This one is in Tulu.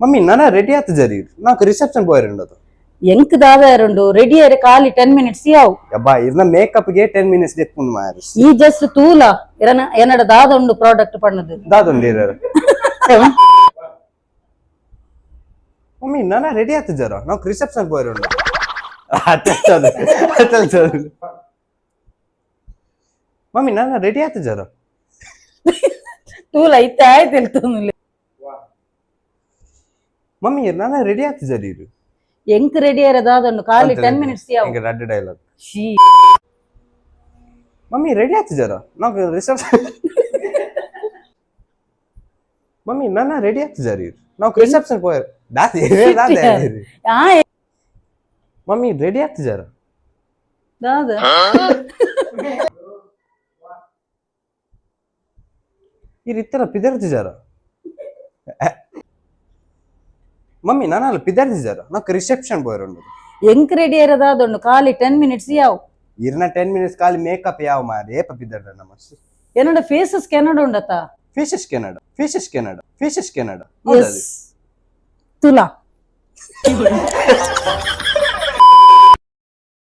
ಮಮ್ಮಿ ನನ ರೆಡಿ ಆತು ಜರಿ ನಾಕ್ ರಿಸೆಪ್ಷನ್ ಪೋಯರ್ ಉಂಡದು. ಎಂಕ್ ದಾದಾರುಂಡು ರೆಡಿ ಆರೆ ಖಾಲಿ 10 ಮಿನಿಟ್ಸ್ ಯಾವು. ಯಬ್ಬಾ, ಇರ್ನ ಮೇಕಪ್ ಗೆ 10 ಮಿನಿಟ್ಸ್ ದೆಪ್ಪುಂಡು ಮಾರ. ಈ ಜಸ್ಟ್ ತೂಲ ಇರನ ಎನ್ನಡ ದಾದ ಉಂಡು ಪ್ರಾಡಕ್ಟ್ ಪಣ್ಣದು. ದಾದೊಂದು ಇರರ್. ಮಮ್ಮಿ, ನನ ರೆಡಿ ಆತು ಜರ, ನಾಕ್ ರಿಸೆಪ್ಷನ್ ಪೋಯರ್ ಉಂಡು. ಮಮ್ಮಿ, ನನ್ನ ರೆಡಿ ಆತು ಜರ. ತೂಲ ಇತ್ತೆ ಆಯ್ತು ಹೇಳ್ತೊಂದಿಲ್ಲ. ಮಮ್ಮಿ, ನನ್ನ ರೆಡಿ ಆತು ಜರಿ ಇರು. ಎಂಕ್ ರೆಡಿ ಆರೆ ದಾದ ಉಂಡು ಖಾಲಿ 10 ಮಿನಿಟ್ಸ್ ಯಾವು. ರಡ್ಡ್ ಡೈಲಾಗ್. ಶೀ. ಮಮ್ಮಿ, ರೆಡಿ ಆತು ಜರ, ನಾಕ್ ರಿಸೆಪ್ಷನ್. ಮಮ್ಮಿ, ನನ್ನ ರೆಡಿ ಆತು ಜರಿ, ನಾಕ್ ರಿಸೆಪ್ಷನ್ ಪೋಯರ್ ದಾದೆ ದಾದೆ. ಆ. ಮಮ್ಮಿ, ರೆಡಿ ಆತು ಜರ. ದಾದ? ಈ ಇತ್ತರ ಪಿದರ್ತಿ ಜರ. ಮಮ್ಮಿ, ನಾನು ಪಿದರ್ತಿ ಜರ, ನಾಕ್ ರಿಸೆಪ್ಷನ್ ಪೋಯರ್ ಉಂಡು. ಎಂಕ್ ರೆಡಿ ಆರೆ ದಾದ ಉಂಡು ಖಾಲಿ 10 ಮಿನಿಟ್ಸ್ ಯಾವು. ಇರ್ನ 10 ಮಿನಿಟ್ಸ್ ಖಾಲಿ ಮೇಕಪ್ ಯಾವ ಮಾರಿ ಏಪ ಪಿದರ್ಡ ನಮ್ಮ. ಎನ್ನಡ ಫೇಸಸ್ ಕೆನಡ ಉಂಡತ? Faces Canada, faces Canada, faces Canada. S, Tula.